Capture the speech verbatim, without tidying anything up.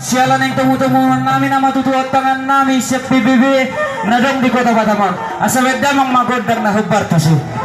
Siala naeng tomutomuan nami na matutuhon tangan nami sian P B B na adong di Kota Batam on, asa bahen damang ma gondang na hombar tusi.